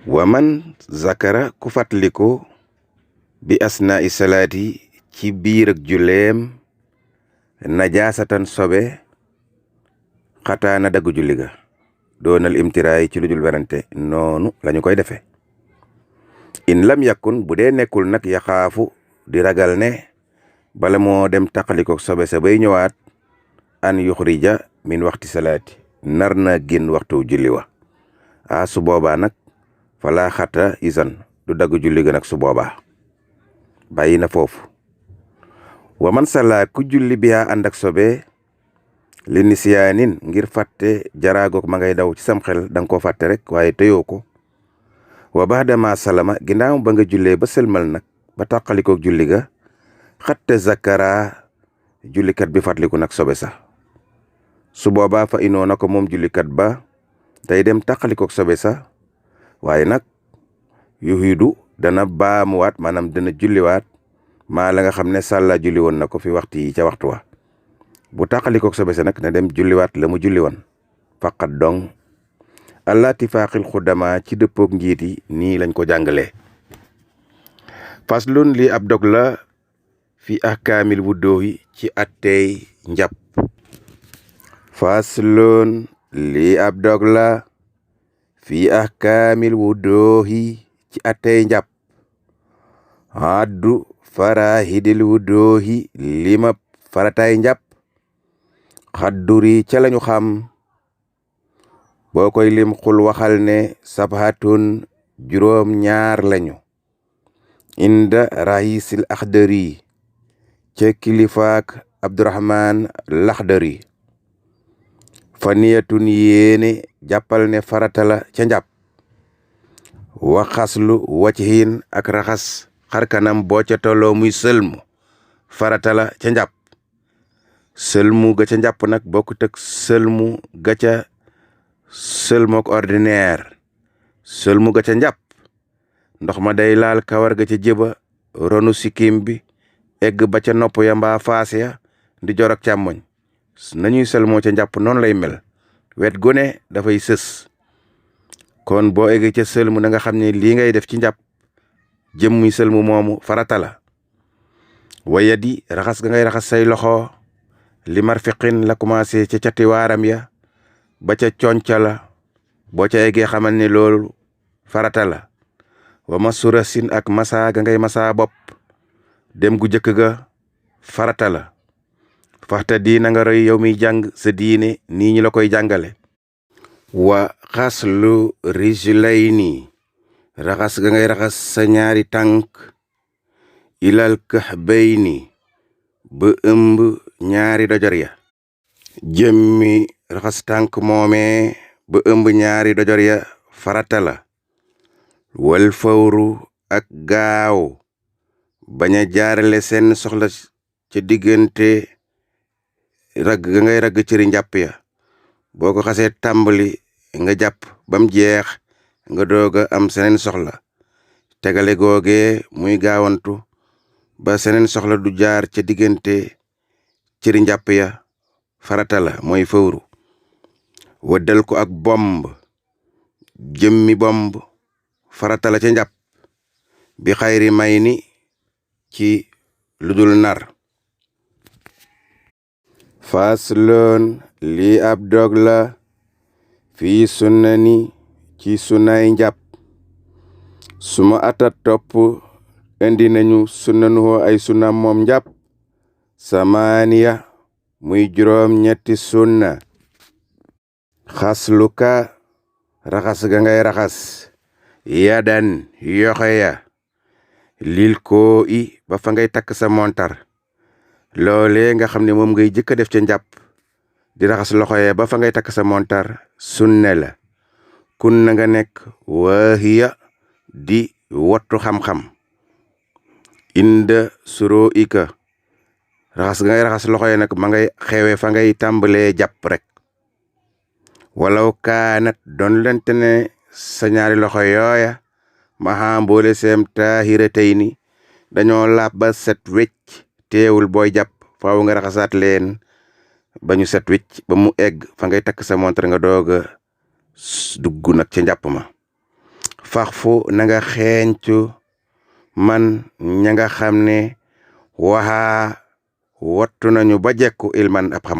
waman zakara ku fàttaliku bi asnaa i salaati ci biir ak julleem najaasatan sobe xataa na daggu julli ga doonal imtiraay ci lu dul werante noonu lañu koy defee. in lam yakun bu dee nekkul nag yaxaafu di ragal ne bala moo dem taqalikook sobe sa bay ñëwaat an yuxrija min waxti salaati nar na génn waxtu julli wa su boobaa nag fala xata isan du dagg julli ga nag su boobaa bàyyi na foofu. wa man salla ku julli biyaa ànd ak sobe li nisiyaanin ngir fàtte jaraagook ma ngay daw ci sam xel danga koo fàtte rek waaye tëyoo ko. wa baadama salama ginnaaw ba nga jullee ba sëlmal nag ba tàqalikook julli ga xatte zakara jullikat bi fàttaliku nag sobe sax su boobaa fa inoo na ko moom jullikat ba day dem tàqalikook sobe sax waaye nag yuhidu dana baamuwaat maanaam dana julliwaat maa la nga xam ne sàlla julli woon na ko fi waxtu yi ca waxtu wa bu tàqalikook sobe sa nag na dem julliwaat la mu julli woon faqat dong allah tifaaxil xuddama ci dëppook njiit yi nii lañ ko jàngalee. faslun lii ab dog la fi ahkaamil wuddoohi ci attey njàpp. faslun lii ab dog la fi ahkaamil wuddoohi ci attey njàpp. addu farahidil wuddoohi lima faratay njàpp xadduri ca lañu xam boo koy lim xul waxal ne sabhatun juróom ñaar lañu inda rahisil axdari ca kilifaak abdurahman laxdari faniyatun yéene jàppal ne faratala ca njàpp wa xaslu wajhin ak raxas xarkanam boo ca tolloo muy sëlmu faratala ca njàpp sëlmu ga ca njàpp nag bokkut ak sëlmu ga ca sëlmook ordinaire sëlmu ga ca njàpp ndox ma day laal kawar ga ca jëba ronu sikkim bi egg ba ca nopp ya mbaa faas ya ndi jor ak càmmoñ nañuy sëlmoo ca njàpp noonu lay mel wet gu ne dafay sës kon boo egg ca sëlmu na nga xam ne lii ngay def ci njàpp jëmmuy sëlmu moomu farata la. waya di raxas ga ngay raxas say loxo li marfiqin la commencé ca cati waaram ya ba ca conca la boo ca eggee xamal ne loolu farata la. wa masura sin ak masa ga ngay masa bopp dem gu jëkk ga farata la. faxta diina nga roy yow miy jàng sa diine nii ñu la koy jàngale. wa xaslu rijlayni raxas ga ngay raxas sa ñaari tànk ilal kahbayni ba ëmb ñaari dojor ya jëmmi raxas tànk moomee ba ëmb ñaari dojor ya farata la. wal fawru ak gaaw bañ a jaarale seen soxla ca diggante ragg ga ngay ragg cëri njàpp ya boo ko xasee tàmbali nga jàpp bam jeex nga dooga am seneen soxla tegale googee muy gaawantu ba seneen soxla du jaar ca diggante cëri njàpp ya farata la mooy fawru. waddal ko ak bomb jëmmi bomb farata la ca njàpp bi xayri may ni ci ludul nar. fasloon lii ab dog la fii sunnani ci sunnay njàpp. suma atat topp indi nañu sunnanu ay sunnam moom njàpp samaaniya muy juróom ñetti sunna. xasluka raxas ga ngay raxas yadan yoxe ya lil koo i ba fa ngay takk sa montar loolee nga xam ne moom ngay jëkk a def ca njàpp di raxas loxo ya ba fa ngay takk sa montar sunne la. kun na nga nekk waahiya di wattu xam-xam inda suro ika raxas ga ngay raxas loxo ya nag ma ngay xewe fa ngay tàmbalee jàpp rek. walaw kaanat doon lente ne sa ñaari loxo yooya maxa mboole seem taahira tey ni dañoo laab ba set wecc teewul booy jàpp faaw nga raxasaat leen ba ñu set wecc ba mu egg fa ngay takk sa montre nga dooga dugg nag ca njàpp ma. fax fu na nga xeeñcu man ña nga xam ne waxaa wattu nañu ba jekku ilman ab xam